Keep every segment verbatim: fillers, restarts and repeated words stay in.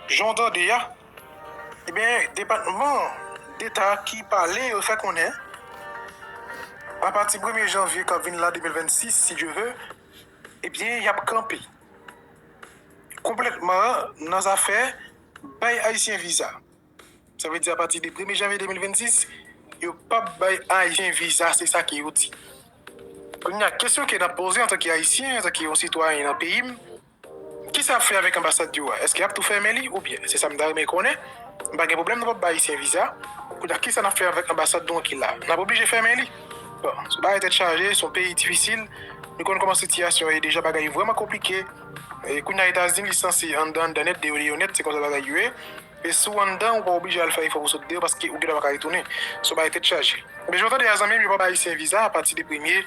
Jan w tande a, ebyen, Depatman Deta ki pale yo fè konnen, apati premye janvye k ap vin la, de mil vennsis, si Dye vle, ebyen, y ap kanpe konplètman nan zafè bay Ayisyen viza. Sa vle di, apati de premye janvye de mil vennsis, yo p ap bay Ayisyen viza, se sa ke yo di. Kounye a, kesyon ke n ap poze antanke Ayisyen, antanke yon sitwayen nan peyi m, kisa y ap fè avèk anbasad yo a? Èske y ap tou fèmen li oubyen? Se sa m ta renmen konnen. M pa gen pwoblèm nou p ap bay Ayisyen viza. Kounye a, kisa n ap fè avèk anbasad nou an ki la? N ap oblije fèmen li? Bon, se yon bagay tèt chaje, se yon peyi difisil. Nou konn kòman sitiyasyon an ye deja, bagay yo vrèman konplike. E kounye a, Etazini, li sanse anndan, anndan nèt, deyò, deyò nèt, se konsa bagay yo ye. E si w anndan, ou pa oblije al fè efò pou sot deyò, paske ou gendwa pa ka retounen. Se yon bagay tèt chaje. Men jan w tande a, zanmi m, yo p ap bay Ayisyen viza apati de premye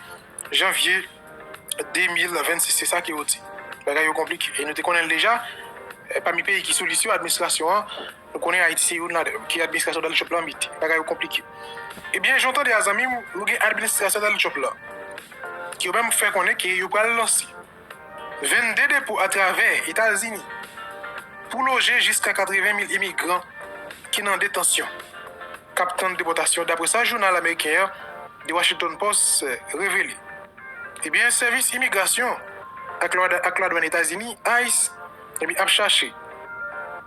janvye de mil vennsis, se sa ke yo di. Bagay yo konplike. E nou te konnen l deja, eh, pami peyi ki sou lis yo, administrasyon an, nou konnen Ayiti se youn ladan yo, ki administrasyon Donald Trump lan mete. Bagay yo konplike. Ebyen, jan w tande a, zanmi m, nou gen administrasyon Donald Trump lan, ki yo menm fè konnen ke yo pral lanse vennde depo atravè Etazini pou loje jiska katreven mil imigran ki nan detansyon, k ap tann depòtasyon, daprè sa jounal ameriken an, The Washington Post, eh, revele. Ebyen, sèvis imigrasyon ak lwa-, ak ladwàn Etazini, ice, ebyen, ap chache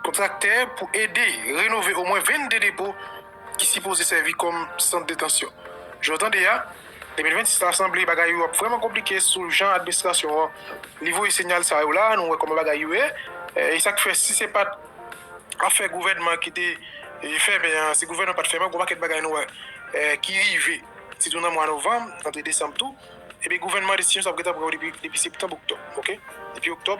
kontraktè pou ede renove omwen vennde depo ki sipoze sèvi kòm sant detansyon. Jan w tande a, de mil vennsis la sanble bagay yo ap vrèman konplike sou jan administrasyon an li voye sinyal sa yo la, nou wè kòman bagay yo ye. E sa k fè, si se pa t afè gouvènman ki te, e, fèmen an, si gouvènman pa t fèmen, gon pakèt bagay nou wè, e, ki rive, sitou nan mwa novanm, antre desanm tou. Ebyen, gouvènman desizyon sa ap gentan pran yo depi, depi septanm, oktòb, oke? Depi oktòb,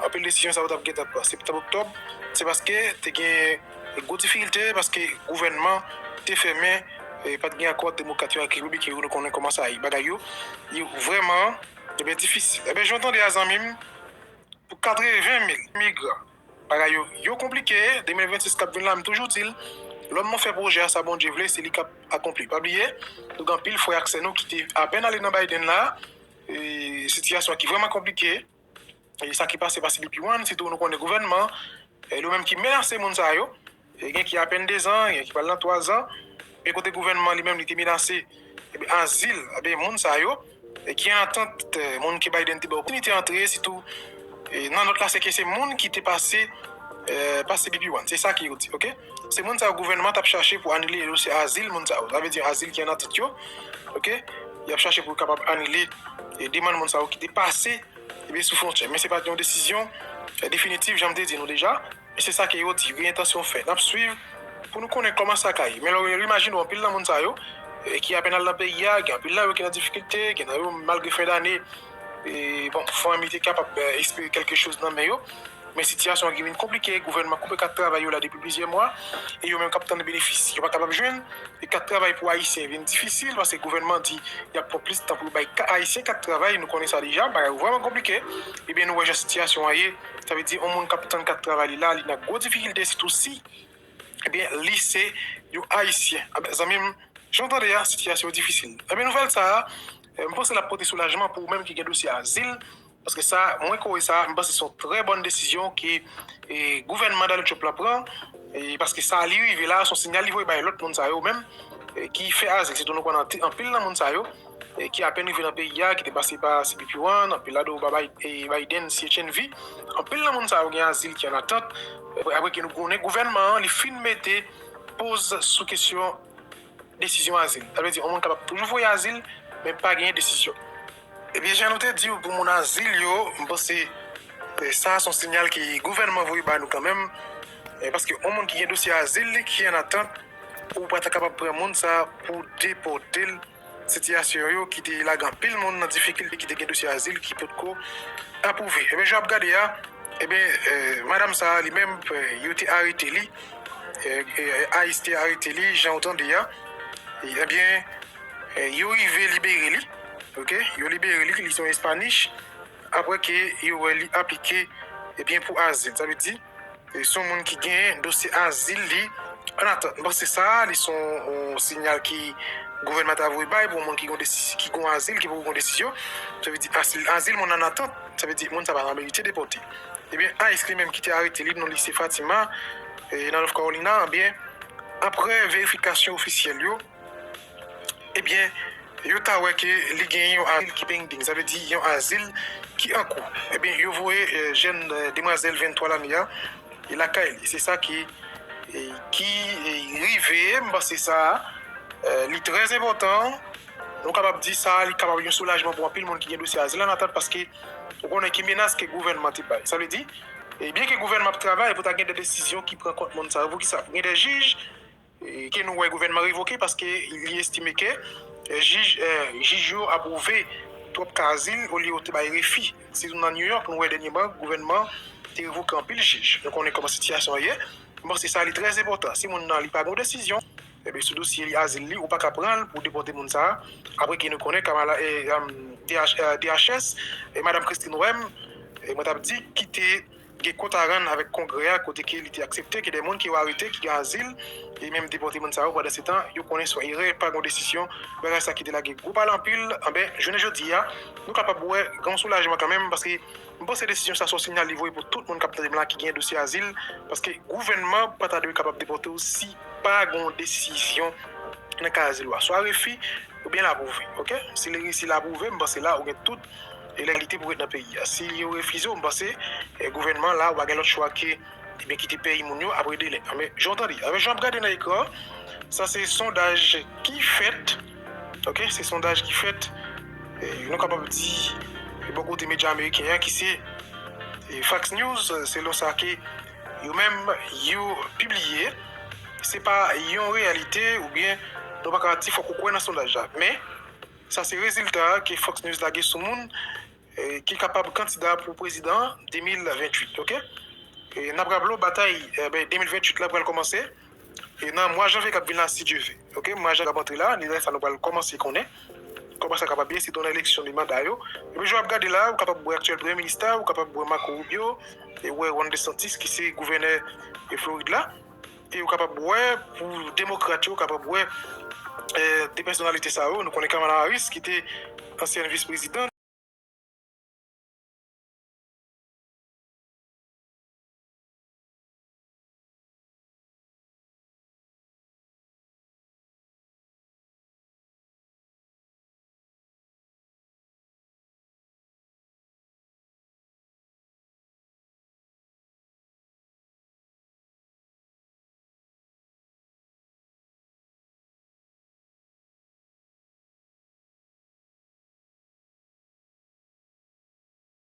anpil desizyon sa yo t ap gentan pran. Septanm, oktòb, se paske te gen gwo difikilte, paske gouvènman te fèmen, e pa t gen akò ant demokrat yo ak repibliken yo, nou konnen kòman sa ye. Bagay yo, yo vrèman, ebyen, difisil. Ebyen, jan w tande a, zanmi m, pou katreven mil imigran, bagay yo, yo konplike. De mil vennsis k ap vin la, m toujou di l, lòm nan fè pwojè a, sa Bondye vle, se li k ap akonpli. Pa bliye, nou gen anpil frè ak sè nou ki te apèn ale nan Biden la, e sitiyasyon ki vrèman konplike. E sa ki pase pa C B P One, sitou nou konnen gouvènman, e yo menm ki menase moun sa yo, e gen ki apèn dezan, gen ki pral nan twazan, men kote gouvènman li menm li te menase, ebyen, azil, ebyen, moun sa yo, e ki an atant, e, moun ke Biden te ba opòtinite antre, sitou, e, nan nòt la, se ke se moun ki te pase, e, pa C B P One. Se sa ke yo di, oke? Se moun sa yo gouvènman t ap chache pou anile dosye azil moun sa yo. Sa vle di azil ki an atant yo, oke? Y ap chache pou yo kapab anile, e, demann moun sa yo ki te pase, ebyen, sou fwontyè. Men se pa t yon desizyon, e, definitif, jan m te di nou deja. E se sa ke yo di, yo gen entansyon fè. N ap swiv pou nou konnen kòman sa ka ye. Men lè w imajine w anpil nan moun sa yo, e, ki apèn al nan peyi a, gen anpil nan yo ki nan difikilte, gen nan yo, malgre fen dane, e, bon, fanmi te kapab, e, espere kèlke choz nan men yo. Men sitiyasyon an vin konplike, gouvènman koupe kat travay yo la depi plizyè mwa, e yo menm k ap tann benefis, yo pa kapab jwenn, e kat travay pou Ayisyen vin difisil, paske gouvènman di y ap pran plis tan pou yo bay ka-, Ayisyen kat travay, nou konnen sa deja, bagay yo vrèman konplike. Ebyen, nou wè jan sitiyasyon an ye, sa vle di, yon moun k ap tann kat travay li la, li nan gwo difikilte, sitou si, ebyen, li se yon Ayisyen. Ebyen, zanmi m, jan w tande a, sitiyasyon yo difisil. Ebyen, nouvèl sa a, e, m panse l ap pote soulajman pou ou menm ki gen dosye azil, paske sa, mwen kwè sa, m panse se yon trè bòn desizyon ke, e, gouvènman Donald Trump la pran, e, paske sa li rive la, se yon sinyal li voye bay lòt moun sa yo menm, e, ki fè azil, sitou nou konnen anpil nan moun sa yo, e, ki apèn rive nan peyi a, ki te pase pa C B P One, anpil ladan yo pa Bay-, e, Biden, C H N V, anpil nan moun sa yo gen azil ki an atant, e, apre ke nou konnen gouvènman an, li fin mete poz sou kesyon desizyon azil. Sa vle di, yon moun kapab toujou voye azil, men pa genyen desizyon. Ebyen, jan nou te di w, pou moun azil yo, m panse, e, sa a se yon sinyal ke gouvènman voye ba nou kanmenm. E, paske yon moun ki gen dosye azil li, ki an atant, ou pa ta kapab pran moun sa a pou depòte l. Sitiyasyon yo ki te lage anpil moun nan difikilte, ki te gen dosye azil ki potko apwouve. Ebyen, jan w ap gade a, ebyen, e, madanm sa a li menm, e, yo te arete li, e, e, ice te arete li, jan w tande a. E, ebyen, e, yo rive libere li, oke? Yo libere li, li se yon Espanish, apre ke yo wè li aplike, ebyen, pou azil. Sa vle di, e, se yon moun ki gen dosye azil li an atant. M panse sa a, li se yon, yon sinyal ke gouvènman ta voye bay pou yon moun ki gen desi-, ki gen azil, ki poko gen desizyon. Sa vle di, azil, azil moun an atant, sa vle di, moun sa pa merite depòte. Ebyen, ICE li menm ki te arete li, non li se Fatima, e, nan North Carolina, ebyen, apre verifikasyon ofisyèl yo, ebyen, yo ta wè ke li gen yon azil ki pending, sa vle di yon azil ki an kou. Ebyen, yo voye, e, jèn, e, demwazèl venntwa lane a, e, lakay li. Se sa ki, e, ki, e, rive, m panse sa, e, li trè enpòtan. Nou kapab di sa, li kapab yon soulajman pou anpil moun ki gen dosye azil an atant, paske ou konnen ki menas ke gouvènman te bay. Sa vle di, e, byen ke gouvènman ap travay pou ta gen de desizyon ki pran kont moun sa yo, poukisa? Pou gen de jij, e, ke nou wè gouvènman revoke paske li estime ke, e, jij, e, jij yo apwouve twòp ka azil olye yo te bay refi. Sitou nan New York, nou wè dènyèman, gouvènman te revoke anpil jij. Nou konnen kòman sitiyasyon an ye. M panse sa li trè enpòtan. Si moun nan li pa gen yon desizyon, ebyen, sou dosye li, azil li, ou pa ka pran l pou depòte moun sa a. Apre ke nou konnen Kamala, e, um, D H, e, D H S, e Madanm Christine Noem, e mwen t ap di, ki te gen kont a rann avèk Kongrè a, kote ke li te aksepte ke de moun ke yo arete, ki gen azil, e menm depòte moun sa yo, pandan se tan, yo konnen se yon erè, pa gen yon desizyon, bagay sa ki te lage gwo pale anpil, anben, jounen jodi a, nou kapab wè gen yon soulajman kanmenm, paske m panse desizyon sa se yon siyal li voye pou tout moun k ap tande m la ki gen dosye azil, paske gouvènman pa ta dwe kapab depòte w si pa gen yon desizyon nan ka azil ou a. Swa refi, oubyen l apwouve, oke? Si li, si l apwouve, m panse la, ou gen tout e legalite pou ret nan peyi a. Si yo refize w, m panse, e, gouvènman la, w a gen lòt chwa ke, ebyen, kite peyi moun yo apre delè. Anben, jan w tande, anben, jan w ap gade nan ekran, sa se sondaj ki fèt, oke? Se sondaj ki fèt, e, nou kapab di, e, bò kote medya ameriken an, ki se, e, Fox News, selon sa ke yo menm, yo pibliye. Se pa yon reyalite, oubyen nou pa ka di fòk ou kwè nan sondaj la. Men, sa se rezilta ke Fox News lage sou moun, e, ki kapab kandida pou prezidan de mil venntuit, oke? E, n ap raple w, batay, e, ben, de mil venntuit la pral kòmanse, e, nan mwa janvye k ap vin la, si Dye ve, oke? Mwa janvye k ap antre la, li lè sa nou pral kòmanse konnen kòman sa kapab ye, sitou nan eleksyon de manda yo. Epi, jan w ap gade la, ou kapab wè aktyèl premye minis la, ou kapab wè Marco Rubio, e wè Ron DeSantis, ki se gouvènè, e, Florid la. E ou kapab wè, pou demokrat yo, ou kapab wè, e, de pèsonalite sa yo. Nou konnen Kamala Harris, ki te ansyèn vis prezidan,